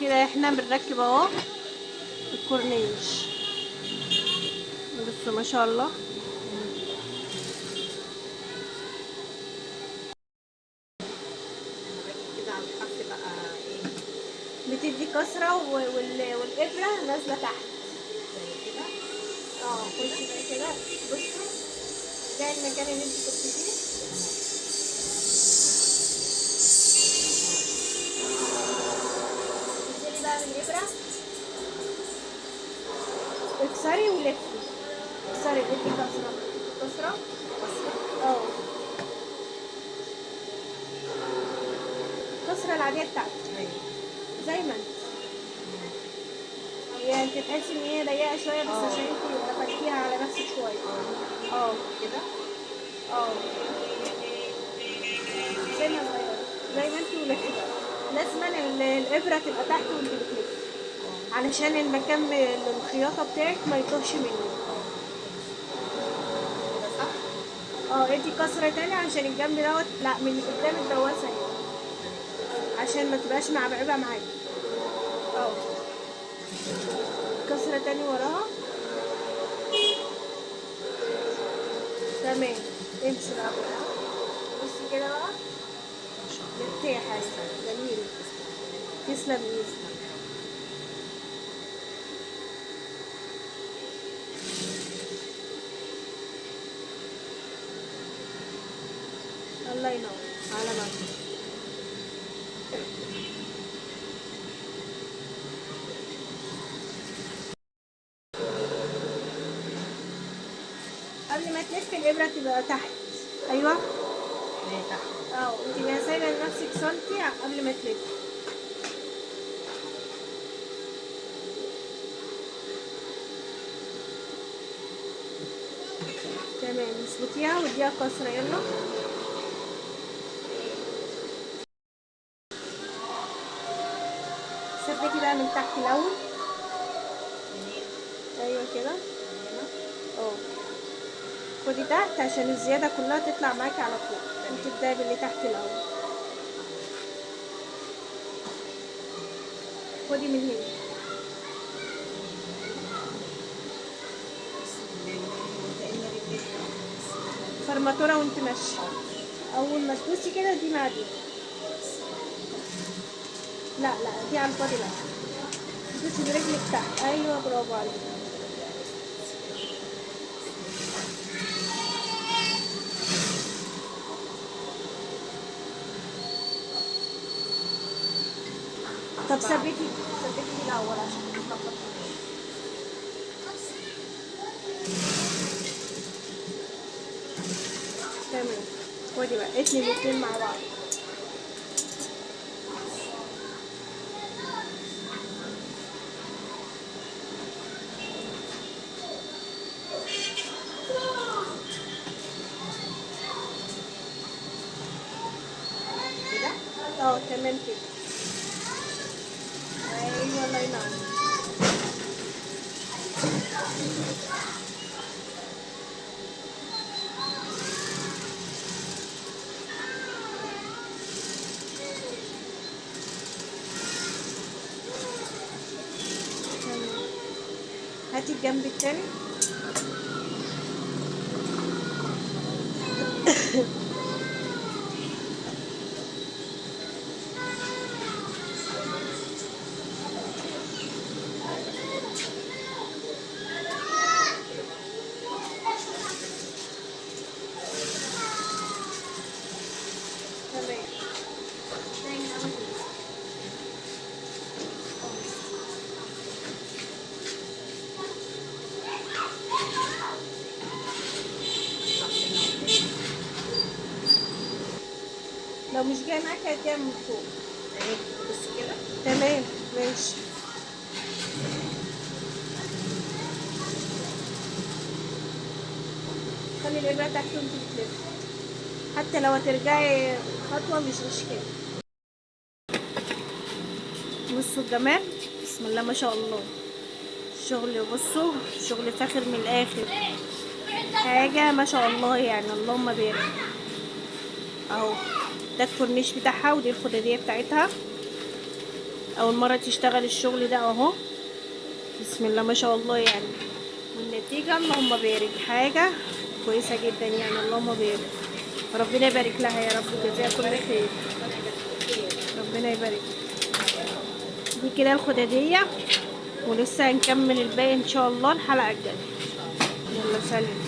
كده احنا بنركب اهو الكورنيش. بصوا ما شاء الله. كده على الحرف بقى ايه؟ بتدي كسرة والإبرة نازلة تحت زي كده. اه خشي بقى كده. بصي ده المكان اللي انت كنت فيه. انزلي بقى بالإبرة، اكسري ولفي، اكسري ادي كسرة كسرة كسرة. اه الكسرة العادية بتاعتك. ايوه زي ما انت، هي انت تحسي ان هي ضيقة شوية بس عشان انت قفلتيها على نفسك شوية. اه كده. اه زي ما صغيرة زي ما انت ولفي بقى. لازما الإبرة تبقى تحت وانت بتلفي علشان المكان الخياطة بتاعك ما يتوهش منك. كده صح؟ اه ادي كسرة تاني عشان الجنب دوت، لا من قدام الدواسة هنا عشان ما تبقاش معبعبة معاك. اه كسرة تاني وراها. تمام امشي بقى. بصي كده بقى مرتاحة. جميل. تسلم ايدك. الله ينور على مهلك. قبل ما تلفي الإبرة تبقى تحت. أيوة. هي تحت. اه انت بقى سايبة لنفسك سنتي قبل ما تلفي. تمام اظبطيها واديها كسرة. يلا ثبتي بقى من تحت الأول. أيوة كده. اه خدي تحت عشان الزيادة كلها تطلع معاكي على فوق. وتبدأي باللي تحت الأول. خدي من هنا. فرماتورة وانت ماشية. أول ما تدوسي كده دي مع دي. لا لا دي على الفاضي. لا دوسي برجلك تحت. أيوة برافو عليك. طب ثبتي ثبتي دي الأول عشان ما تتلخبطيش. تمام خدي بقى اتني الاتنين مع بعض. كده؟ اه تمام كده. ايوه الله ينور. تمام. هاتي الجنب التاني. تمام. تاني أول. لو مش جاي معاكي هاتيها من فوق. اهي بصي كده. تمام ماشي. خلي الإبرة تحت وانت بتلفي، حتى لو هترجعي خطوة مش مشكلة. بصوا الجمال، بسم الله ما شاء الله. الشغل بصوا شغل فاخر من الآخر، حاجة ما شاء الله يعني، اللهم بارك. اهو ده الكورنيش بتاعها ودي الخدادية بتاعتها. اول مرة تشتغل الشغل ده اهو، بسم الله ما شاء الله يعني. والنتيجة اللهم بارك، حاجة كويسة جدا يعني، اللهم بارك. ربنا يبارك لها يا رب ويجزيها كل خير، ربنا يبارك. دي كده الخداديه، ولسه هنكمل الباقي ان شاء الله الحلقة الجاية. يلا سلام.